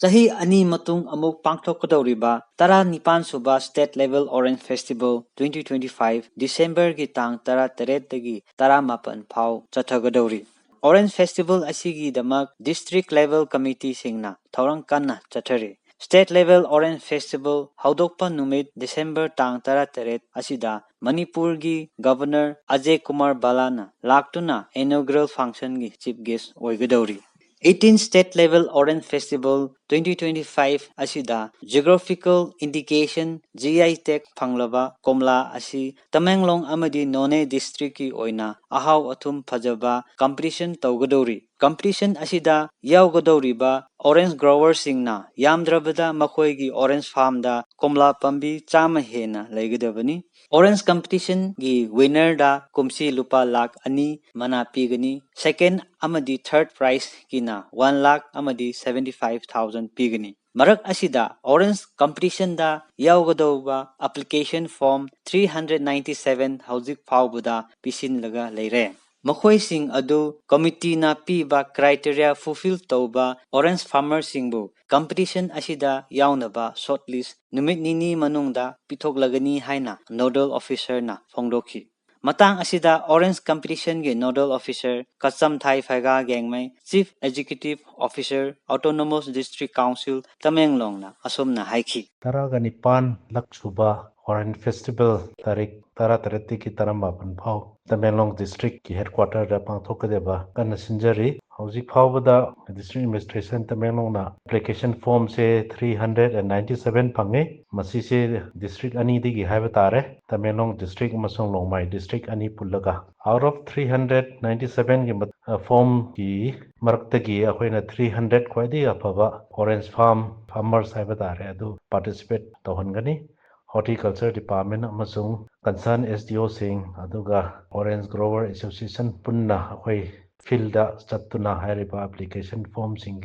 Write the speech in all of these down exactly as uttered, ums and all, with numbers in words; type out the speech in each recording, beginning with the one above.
ꯆꯍꯤ ꯑꯅꯤ ꯃꯇꯨꯡ ꯑꯃꯨꯛ ꯄꯥꯡꯊꯣꯛꯀꯗꯧꯔꯤꯕ ꯇꯔꯥꯅꯤꯄꯥꯟ ꯁꯨꯕ State Level Orange Festival twenty twenty-five December ꯒꯤ ꯇꯥꯡ ꯇꯔꯥꯇꯔꯦꯠꯇꯒꯤ ꯇꯔꯥꯃꯥꯄꯟ ꯐꯥꯎ ꯆꯠꯊꯒꯗꯧꯔꯤ꯫ Orange Festival ꯑꯁꯤꯒꯤꯗꯃꯛ District Level Committee ꯁꯤꯡꯅ ꯊꯧꯔꯥꯡ ꯀꯟꯅ ꯆꯠꯊꯔꯤ꯫ State Level Orange Festival ꯍꯧꯗꯣꯛꯄ ꯅꯨꯃꯤꯠ December ꯇꯥꯡ ꯇꯔꯥꯇꯔꯦꯠ ꯑꯁꯤꯗ ꯃꯅꯤꯄꯨꯔꯒꯤ Governor ꯑꯖꯌ ꯀꯨꯃꯥꯔ ꯕꯂꯥꯅ ꯂꯥꯛꯇꯨꯅ inaugural function ꯒꯤ chief guest ꯑꯣꯏꯒꯗꯧꯔꯤ꯫ Eighteen State Level Orange Festival twenty twenty-five ꯑꯁꯤꯗ Geographical Indication, G I tag ꯐꯪꯂꯕ ꯀꯣꯝꯂꯥ ꯑꯁꯤ ꯇꯃꯦꯡꯂꯣꯡ ꯑꯃꯗꯤ ꯅꯣꯅꯦ district ꯀꯤ ꯑꯣꯏꯅ ꯑꯍꯥꯎ ꯑꯊꯨꯝ ꯐꯖꯕ competition ꯇꯧꯒꯗꯧꯔꯤ꯫ Competition ꯑꯁꯤꯗ ꯌꯥꯎꯒꯗꯧꯔꯤꯕ orange grower ꯁꯤꯡꯅ ꯌꯥꯝꯗ꯭ꯔꯕꯗ ꯃꯈꯣꯏꯒꯤ orange farm ꯗ ꯀꯣꯝꯂꯥ ꯄꯥꯝꯕꯤ ꯆꯥꯝꯃ ꯍꯦꯟꯅ ꯂꯩꯒꯗꯕꯅꯤ꯫ Orange competition ꯒꯤ winner ꯗ ꯀꯨꯝꯁꯤ ꯂꯨꯄꯥ ꯂꯥꯈ ꯑꯅꯤ ꯃꯅꯥ ꯄꯤꯒꯅꯤ꯫ Second ꯑꯃꯗꯤ third prize ꯀꯤꯅ one lakh ꯑꯃꯗꯤ seventy five thousand ꯄꯤꯒꯅꯤ꯫ ꯃꯔꯛ ꯑꯁꯤꯗ orange competition ꯗ ꯌꯥꯎꯒꯗꯧꯕ application form three hundred ninety seven ꯍꯧꯖꯤꯛ ꯐꯥꯎꯕꯗ ꯄꯤꯁꯤꯟꯂꯒ ꯂꯩꯔꯦ꯫ ꯃꯈꯣꯏꯁꯤꯡ ꯑꯗꯨ committee ꯅ ꯄꯤꯕ criteria fulfill ꯇꯧꯕ orange farmer ꯁꯤꯡꯕꯨ competition ꯑꯁꯤꯗ ꯌꯥꯎꯅꯕ shortlist ꯅꯨꯃꯤꯠ ꯅꯤꯅꯤ ꯃꯅꯨꯡꯗ ꯄꯤꯊꯣꯛꯂꯒꯅꯤ ꯍꯥꯏꯅ nodal officer ꯅ ꯐꯣꯡꯗꯣꯛꯈꯤ꯫ ꯃꯇꯥꯡ ꯑꯁꯤꯗ orange competition ꯒꯤ nodal officer ꯀꯆꯝꯊꯥꯏ ꯐꯩꯒꯥ ꯒꯦꯡꯃꯩ, Chief Executive Officer, Autonomous District Council, ꯇꯃꯦꯡꯂꯣꯡꯅ ꯑꯁꯨꯝꯅ ꯍꯥꯏꯈꯤ꯫ ꯇꯔꯥꯒ ꯅꯤꯄꯥꯟ ꯂꯛ ꯁꯨꯕ Orange Festival ꯇꯥꯔꯤꯛ ꯇꯔꯥꯇꯔꯦꯠꯇꯒꯤ ꯇꯔꯥꯃꯥꯄꯟ ꯐꯥꯎ ꯇꯃꯦꯡꯂꯣꯡ district ꯀꯤ headquarter ꯗ ꯄꯥꯡꯊꯣꯛꯀꯗꯕ ꯀꯟꯅ ꯁꯤꯟꯖꯔꯤ꯫ ꯍꯧꯖꯤꯛ ꯐꯥꯎꯕꯗ district administration ꯇꯃꯦꯡꯂꯣꯡꯅ application form say three hundred and ninety seven ꯐꯪꯉꯤ꯫ ꯃꯁꯤꯁꯦ district ꯑꯅꯤꯗꯒꯤ ꯍꯥꯏꯕ ꯇꯥꯔꯦ, ꯇꯃꯦꯡꯂꯣꯡ district ꯑꯃꯁꯨꯡ ꯂꯣꯡꯃꯥꯏ district ꯑꯅꯤ ꯄꯨꯜꯂꯒ꯫ Out of three hundred ninety seven ꯒꯤ ꯃꯠ-, ꯑ, form ꯒꯤ ꯃꯔꯛꯇꯒꯤ ꯑꯩꯈꯣꯏꯅ three hundred ꯈ꯭ꯋꯥꯏꯗꯒꯤ ꯑꯐꯕ orange farm farmers ꯍꯥꯏꯕ ꯇꯥꯔꯦ, ꯑꯗꯨ participate ꯇꯧꯍꯟꯒꯅꯤ꯫ Horticulture Department ꯑꯃꯁꯨꯡ concern S D O ꯁꯤꯡ, ꯑꯗꯨꯒ Orange Grower Association ꯄꯨꯟꯅ ꯑꯩꯈꯣꯏ field ꯗ ꯆꯠꯇꯨꯅ ꯍꯥꯏꯔꯤꯕ application form ꯁꯤꯡ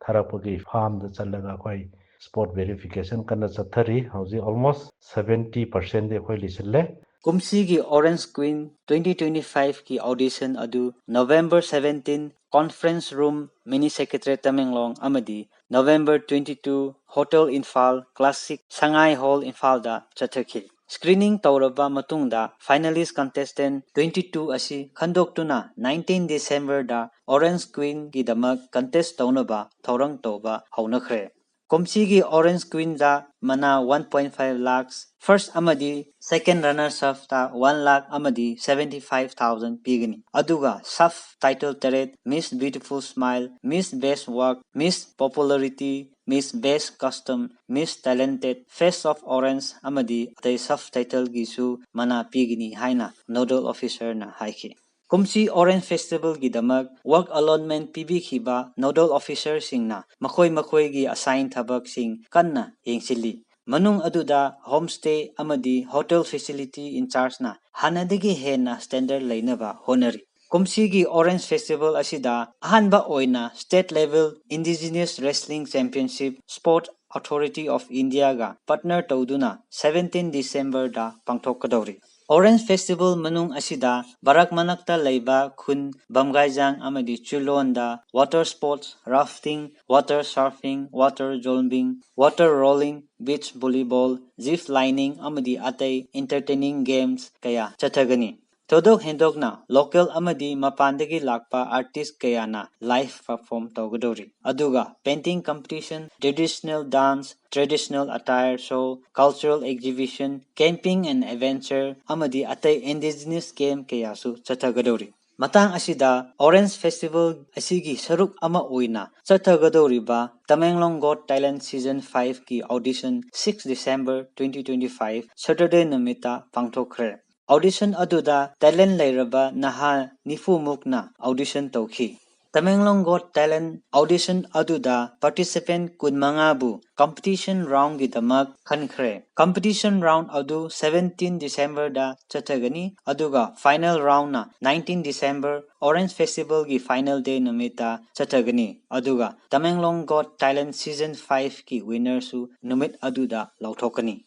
ꯊꯥꯔꯛꯄꯒꯤ farm ꯗ ꯆꯠꯂꯒ ꯑꯩꯈꯣꯏ spot verification ꯀꯟꯅ ꯆꯠꯊꯔꯤ꯫ ꯍꯧꯖꯤꯛ almost seventy percent ꯗꯤ ꯑꯩꯈꯣꯏ ꯂꯣꯏꯁꯤꯜꯂꯦ꯫ ꯀꯨꯝꯁꯤꯒꯤ Orange Queen twenty twenty-five ꯀꯤ audition ꯑꯗꯨ November seventeen, Conference Room, Mini Secretariat, Tamenglong ꯑꯃꯗꯤ November twenty two, Hotel Imphal, Classic, Sangai Hall, Imphalꯗ ꯆꯠꯊꯈꯤ꯫ Screening ꯇꯧꯔꯕ ꯃꯇꯨꯡꯗ finalist contestant twenty two ꯑꯁꯤ ꯈꯟꯗꯣꯛꯇꯨꯅ nineteen Decemberꯗ Orange Queenꯒꯤꯗꯃꯛ contest ꯇꯧꯅꯕ ꯊꯧꯔꯥꯡ ꯇꯧꯕ ꯍꯧꯅꯈ꯭ꯔꯦ꯫ ꯀꯨꯝꯁꯤꯒꯤ Orange Queenꯗ ꯃꯅꯥ one point five lakhs, first ꯑꯃꯗꯤ second runners upꯇ one lakh ꯑꯃꯗꯤ seventy five thousand ꯄꯤꯒꯅꯤ꯫ ꯑꯗꯨꯒ sub title ꯇꯔꯦꯠ, Miss Beautiful Smile, Miss Best Work, Miss Popularity, Miss Best Custom, Miss Talented, Face of Orange ꯑꯃꯗꯤ ꯑꯇꯩ sub titleꯒꯤꯁꯨ ꯃꯅꯥ ꯄꯤꯒꯅꯤ ꯍꯥꯏꯅ nodal officerꯅ ꯍꯥꯏꯈꯤ꯫ ꯀꯨꯝꯁꯤ Orange Festivalꯒꯤꯗꯃꯛ work allotment ꯄꯤꯕꯤꯈꯤꯕ nodal officerꯁꯤꯡꯅ ꯃꯈꯣꯏ ꯃꯈꯣꯏꯒꯤ assign ꯊꯕꯛꯁꯤꯡ ꯀꯟꯅ ꯌꯦꯡꯁꯤꯜꯂꯤ꯫ ꯃꯅꯨꯡ ꯑꯗꯨꯗ homestay ꯑꯃꯗꯤ hotel facility in chargeꯅ ꯍꯥꯟꯅꯗꯒꯤ ꯍꯦꯟꯅ standard ꯂꯩꯅꯕ ꯍꯣꯠꯅꯔꯤ꯫ ꯀꯨꯝꯁꯤꯒꯤ Orange Festival ꯑꯁꯤꯗ ꯑꯍꯥꯟꯕ ꯑꯣꯏꯅ state level Indigenous Wrestling Championship Sport Authority of Indiaꯒ partner ꯇꯧꯗꯨꯅ seventeen Decemberꯗ ꯄꯥꯡꯊꯣꯛꯀꯗꯧꯔꯤ꯫ Orange Festival ꯃꯅꯨꯡ ꯑꯁꯤꯗ ꯕꯔꯥꯛ ꯃꯅꯥꯛꯇ ꯂꯩꯕ ꯈꯨꯟ ꯕꯝꯒꯥꯏꯖꯥꯡ ꯑꯃꯗꯤ ꯆꯨꯂꯣꯟꯗ water sports, rafting, water surfing, water jumping, water rolling, beach volleyball, zip lining ꯑꯃꯗꯤ ꯑꯇꯩ entertaining games ꯀꯌꯥ ꯆꯠꯊꯒꯅꯤ꯫ ꯊꯣꯏꯗꯣꯛ ꯍꯦꯟꯗꯣꯛꯅ local ꯑꯃꯗꯤ ꯃꯄꯥꯟꯗꯒꯤ ꯂꯥꯛꯄ artist ꯀꯌꯥꯅ live perform ꯇꯧꯒꯗꯧꯔꯤ꯫ ꯑꯗꯨꯒ painting competition, traditional dance, traditional attire show, cultural exhibition, camping and adventure ꯑꯃꯗꯤ ꯑꯇꯩ indigenous game ꯀꯌꯥꯁꯨ ꯆꯠꯊꯒꯗꯧꯔꯤ꯫ ꯃꯇꯥꯡ ꯑꯁꯤꯗ Orange Festival ꯑꯁꯤꯒꯤ ꯁꯔꯨꯛ ꯑꯃ ꯑꯣꯏꯅ ꯆꯠꯊꯒꯗꯧꯔꯤꯕ Tamenglong Got Talent Season fiveꯀꯤ audition six December twenty twenty five Saturday ꯅꯨꯃꯤꯠꯇ ꯄꯥꯡꯊꯣꯛꯈ꯭ꯔꯦ꯫ Audition ꯑꯗꯨꯗ talent ꯂꯩꯔꯕ ꯅꯍꯥ ꯅꯤꯐꯨ ꯃꯨꯛꯅ audition ꯇꯧꯈꯤ꯫ Tamenglong Got Talent audition ꯑꯗꯨꯗ participant ꯀꯨꯟꯃꯉꯥꯕꯨ competition roundꯒꯤꯗꯃꯛ ꯈꯟꯈ꯭ꯔꯦ꯫ Competition round ꯑꯗꯨ seventeen Decemberꯗ ꯆꯠꯊꯒꯅꯤ, ꯑꯗꯨꯒ final roundꯅ nineteen December Orange Festivalꯒꯤ final day ꯅꯨꯃꯤꯠꯇ ꯆꯠꯊꯒꯅꯤ, ꯑꯗꯨꯒ Tamenglong Got Talent Season fiveꯀꯤ winnerꯁꯨ ꯅꯨꯃꯤꯠ ꯑꯗꯨꯗ ꯂꯥꯎꯊꯣꯛꯀꯅꯤ꯫